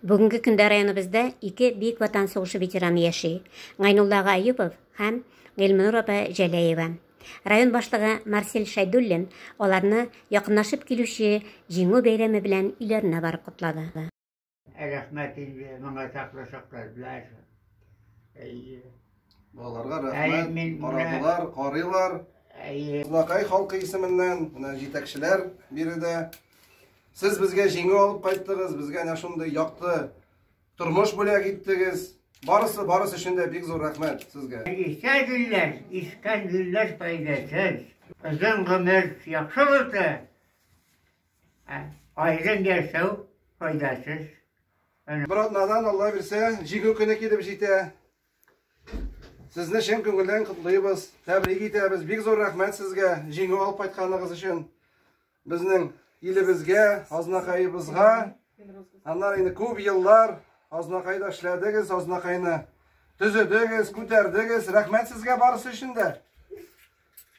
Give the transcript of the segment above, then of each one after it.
Бүгенге көндә районыбызда ике Бөек Ватан сугышы ветераны яши, Гайнулла ага Әюпов һәм Гыйльменур апа Җәләева. Район башлыгы Марсель Шәйдуллин аларны якынлашып килүче Җиңү бәйрәме белән өйләренә барып котлады. Рәхмәт инде моңа чаклы сакладылар. Әйе. Балаларга рәхмәт, карадылар, карыйлар. Әйе. Азнакай халкы исеменнән, менә җитәкчеләр биредә. Сез безгә җиңү алып кайттыгыз, безгә әнә шундый якты тормыш бүләк иттегез. Барысы, барысы өчен дә бик зур рәхмәт сезгә. Исә гөлләр, искән гөлләр файдасыз. Озын гомер яхшы булса, аерым яшәү файдасыз. Бер атнадан, Алла бирсә, Җиңү көне килеп җитә. Сезне чын күңелдән котлыйбыз, тәбрик итәбез. Бик зур рәхмәт сезгә җиңү алып кайтканыгыз өчен. Безнең илебезгә, Азнакаебызга, аннары инде күп еллар Азнакайда эшләдегез, Азнакайны төзедегез, күтәрдегез. Рәхмәт сезгә барысы өчен дә.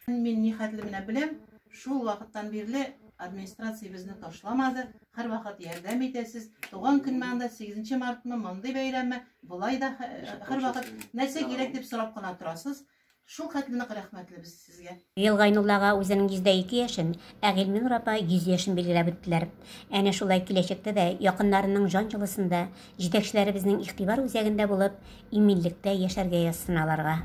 Мин нихәтле менә беләм, шул вакыттан бирле администрация безне ташламады, һәрвакыт ярдәм итәсез. Туган көнме анда, 8 мартмы, мондый бәйрәмме, болай да һәрвакыт нәрсә кирәк дип сорап кына торасыз. Шул хәтле нык рәхмәтле без сезгә. Быел Гайнулла ага үзенең 102 яшен, ә Гыйльминур апа 100 яшен билгеләп үттеләр. Әнә шулай киләчәктә дә якыннарының җан җылысында, җитәкчеләребезнең игътибар үзәгендә булып, иминлектә яшәргә язсын аларга.